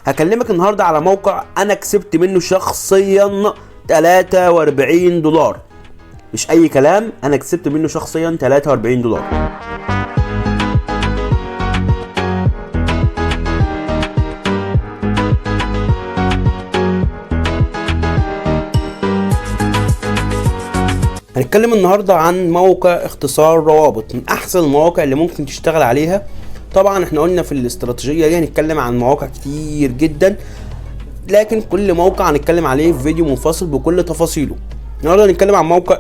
هكلمك النهارده على موقع انا كسبت منه شخصيا 43 دولار، مش اي كلام، انا كسبت منه شخصيا 43 دولار. هنتكلم النهارده عن موقع اختصار روابط، من احسن المواقع اللي ممكن تشتغل عليها. طبعا احنا قلنا في الاستراتيجية دي هنتكلم عن مواقع كتير جدا، لكن كل موقع هنتكلم عليه في فيديو منفصل بكل تفاصيله. النهارده هنتكلم عن موقع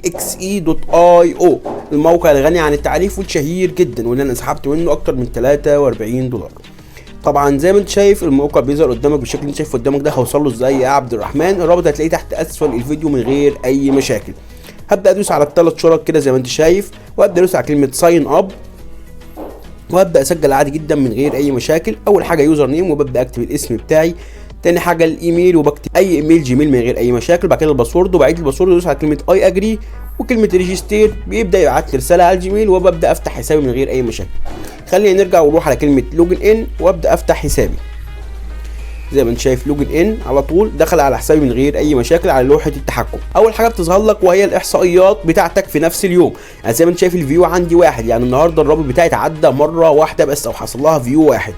exe.io، الموقع الغني عن التعريف والشهير جدا، واللي انا سحبت منه اكتر من 43 دولار. طبعا زي ما انت شايف الموقع بيظهر قدامك بالشكل اللي انت شايفه قدامك ده. هوصل له ازاي يا عبد الرحمن؟ الرابط هتلاقيه تحت اسفل الفيديو من غير اي مشاكل. هبدا ادوس على الثلاث شرط كده زي ما انت شايف، وابدا ادوس على كلمة sign up، وابدا اسجل عادي جدا من غير اي مشاكل. اول حاجة username، وببدا اكتب الاسم بتاعي. تاني حاجة الايميل، وبكتب اي ايميل Gmail من غير اي مشاكل. بعد كده ال password، وبعيد ال password وادوس على كلمة I agree وكلمه register، بيبدا يبعت لي رسالة على ال Gmail وببدا افتح حسابي من غير اي مشاكل. خلينا نرجع ونروح على كلمة login in وابدا افتح حسابي. زي ما انت شايف login in على طول دخل على حسابي من غير اي مشاكل على لوحة التحكم. اول حاجة بتظهر لك وهي الاحصائيات بتاعتك في نفس اليوم. يعني زي ما انت شايف ال view عندي واحد، يعني النهارده الرابط بتاعي اتعدى مرة واحدة بس او حصل لها view واحد.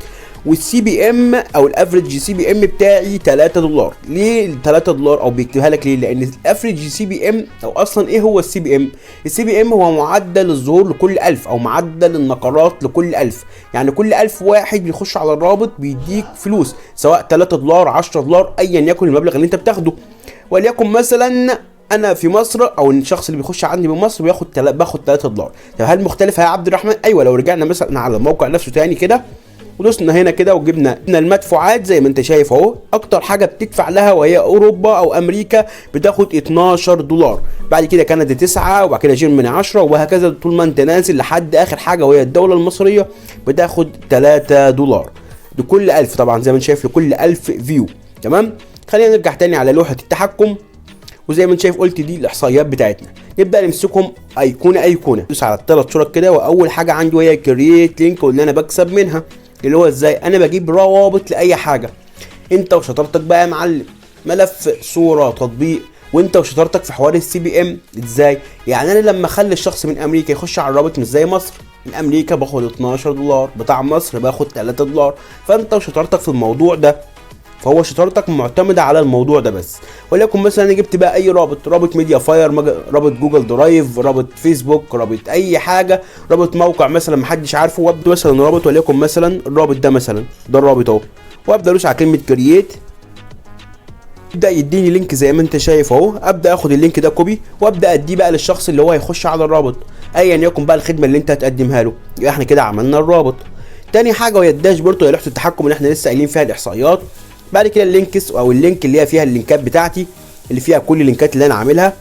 وال CPM او ال average CPM بتاعي 3 دولار. ليه 3 دولار او بيكتبها لك ليه؟ لان ال average CPM، او اصلا ايه هو ال CPM؟ ال CPM هو معدل الظهور لكل 1000 او معدل النقرات لكل 1000. يعني كل 1000 واحد بيخش على الرابط بيديك فلوس، سواء 3 دولار 10 دولار ايا يكن المبلغ اللي انت بتاخده. وليكن مثلا انا في مصر، او الشخص اللي بيخش عندي من مصر باخد 3 دولار. طب هل مختلفة يا عبد الرحمن؟ ايوه، لو رجعنا مثلا على الموقع نفسه تاني كده ودوسنا هنا كده وجبنا المدفوعات زي ما انت شايف اهو، اكتر حاجة بتدفع لها وهي اوروبا او امريكا بتاخد 12 دولار، بعد كده كندا 9، وبعد كده Germany 10، وهكذا طول ما انت نازل لحد اخر حاجة وهي الدولة المصرية بتاخد 3 دولار لكل 1000. طبعا زي ما انت شايف لكل 1000 view. تمام، خلينا نرجع تاني على لوحة التحكم، وزي ما انت شايف قلت دي الاحصائيات بتاعتنا. نبدا نمسكهم ايقونة ايقونة، ندوس على الثلاث شرط كده، واول حاجة عندي وهي create link، واللي انا بكسب منها اللي هو ازاي انا بجيب روابط لاي حاجة. انت وشطارتك بقى يا معلم، ملف، صوره، تطبيق، وانت وشطارتك في حوار ال CPM. ازاي؟ يعني انا لما اخلي الشخص من امريكا يخش على الرابط مش زي مصر، من امريكا باخد 12 دولار، بتاع مصر باخد 3 دولار. فانت وشطارتك في الموضوع ده، فهو شطارتك معتمدة على الموضوع ده بس. وليكن مثلا انا جبت بقى اي رابط، رابط MediaFire، رابط Google Drive، رابط فيسبوك، رابط اي حاجة، رابط موقع مثلا محدش عارفه، وابدا مثلا رابط، وليكن مثلا الرابط ده مثلا، ده الرابط اهو، وابدا ادوس على كلمة create، يبدا يديني link زي ما انت شايف اهو. ابدا اخد ال link ده copy وابدا اديه بقى للشخص اللي هو هيخش على الرابط، ايا يكن بقى الخدمة اللي انت هتقدمها له. يبقى احنا كده عملنا الرابط. تاني حاجة وهي ال dashboard، وهي لوحة التحكم اللي احنا لسه قايلين فيها الاحصائيات. بعد كده ال links او ال link اللي هي فيها اللينكات بتاعتي، اللي فيها كل اللينكات اللي انا عاملها.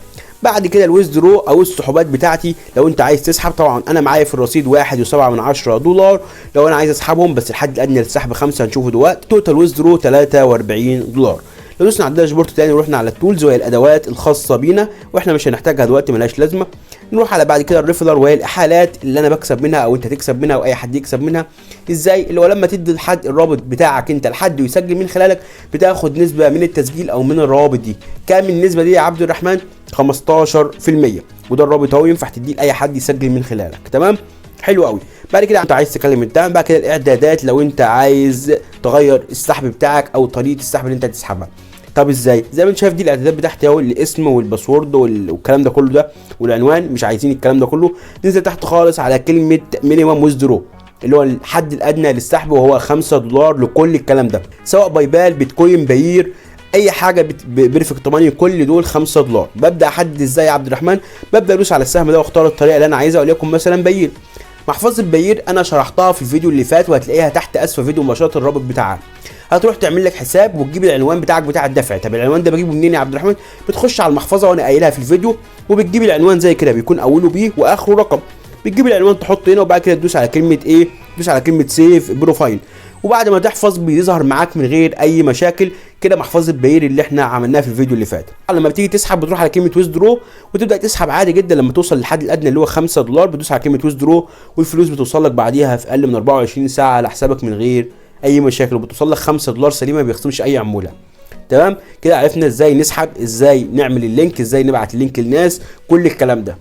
بعد كده ال withdraw او السحوبات بتاعتي لو انت عايز تسحب. طبعا انا معايا في الرصيد 1.7 دولار، لو انا عايز اسحبهم، بس الحد الادنى للسحب 5 هنشوفه دلوقتي. total withdraw 43 دولار. لو دوسنا على ال dashboard تاني ورحنا على ال tools وهي الادوات الخاصة بينا، واحنا مش هنحتاجها دلوقتي ملهاش لازمه. نروح على بعد كده ال referral وهي الاحالات اللي انا بكسب منها او انت تكسب منها او اي حد يكسب منها. ازاي؟ اللي هو لما تدي لحد الرابط بتاعك انت لحد ويسجل من خلالك، بتاخد نسبه من التسجيل او من الروابط دي. كام النسبة دي يا عبد الرحمن؟ 15%. وده الرابط اهو، ينفع تديه لاي حد يسجل من خلالك. تمام، حلو قوي. بعد كده انت عايز تكلم الدعم. بعد كده الاعدادات لو انت عايز تغير السحب بتاعك او طريقه السحب اللي انت هتسحبها. طب ازاي؟ زي ما انت شايف دي الاعدادات بتاعتي اهو، الاسم وال password والكلام ده كله ده والعنوان، مش عايزين الكلام ده كله. ننزل تحت خالص على كلمة minimum withdraw اللي هو الحد الادنى للسحب، وهو 5 دولار لكل الكلام ده، سواء PayPal، بيتكوين، Payeer، اي حاجة، Perfect Money، كل دول 5 دولار. ببدا احدد ازاي يا عبد الرحمن؟ ببدا ادوس على السهم ده واختار الطريقة اللي انا عايزها، وليكن مثلا Payeer. محفظة Payeer انا شرحتها في الفيديو اللي فات، وهتلاقيها تحت اسفل فيديو مباشرة الرابط بتاعها. هتروح تعمل لك حساب وتجيب العنوان بتاعك بتاع الدفع. طب العنوان ده بجيبه منين يا عبد الرحمن؟ بتخش على المحفظة وانا قايلها في الفيديو، وبتجيب العنوان زي كده، بيكون اوله B واخره رقم. بتجيب العنوان تحطه هنا، وبعد كده تدوس على كلمة ايه؟ تدوس على كلمة save profile، وبعد ما تحفظ بيظهر معاك من غير اي مشاكل كده محفظة Payeer اللي احنا عملناها في الفيديو اللي فات. لما بتيجي تسحب بتروح على كلمة withdraw وتبدا تسحب عادي جدا. لما توصل للحد الادنى اللي هو 5 دولار بتدوس على كلمة withdraw، والفلوس بتوصل لك بعديها في اقل من 24 ساعة على حسابك من غير اي مشاكل، وبتوصل لك 5 دولار سليمه، ما بيخصمش اي عموله. تمام كده، عرفنا ازاي نسحب، ازاي نعمل ال link، ازاي نبعت ال link للناس، كل الكلام ده،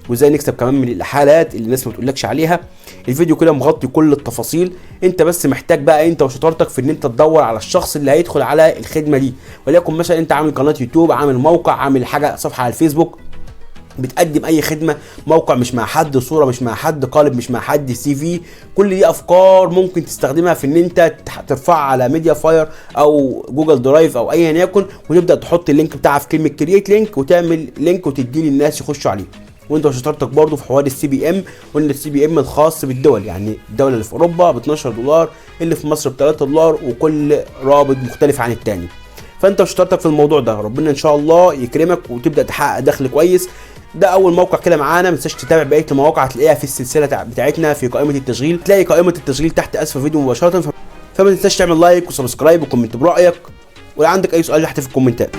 وازاي نكسب كمان من الاحالات اللي الناس ما بتقولكش عليها. الفيديو كده مغطي كل التفاصيل. انت بس محتاج بقى انت وشطارتك في ان انت تدور على الشخص اللي هيدخل على الخدمة دي. وليكن مثلا انت عامل قناة يوتيوب، عامل موقع، عامل حاجه، صفحة على الفيسبوك، بتقدم اي خدمه، موقع مش مع حد، صوره مش مع حد، قالب مش مع حد، CV، كل دي افكار ممكن تستخدمها في ان انت ترفعها على MediaFire او Google Drive او ايا يكن، وتبدا تحط ال link بتاعها في كلمة create link، وتعمل link وتديه للناس يخشوا عليه. وانت وشطارتك برضو في حوار ال CPM. قلنا ال CPM الخاص بالدول، يعني الدولة اللي في اوروبا ب 12 دولار، اللي في مصر ب 3 دولار، وكل رابط مختلف عن التاني. فانت وشطارتك في الموضوع ده، ربنا ان شاء الله يكرمك وتبدا تحقق دخل كويس. ده اول موقع كده معانا. ما تنساش تتابع بقية المواقع، هتلاقيها في السلسلة بتاعتنا في قائمة التشغيل. تلاقي قائمة التشغيل تحت اسفل الفيديو مباشره. فما تنساش تعمل like و subscribe و comment برايك، ولو عندك اي سؤال تحت في الكومنتات.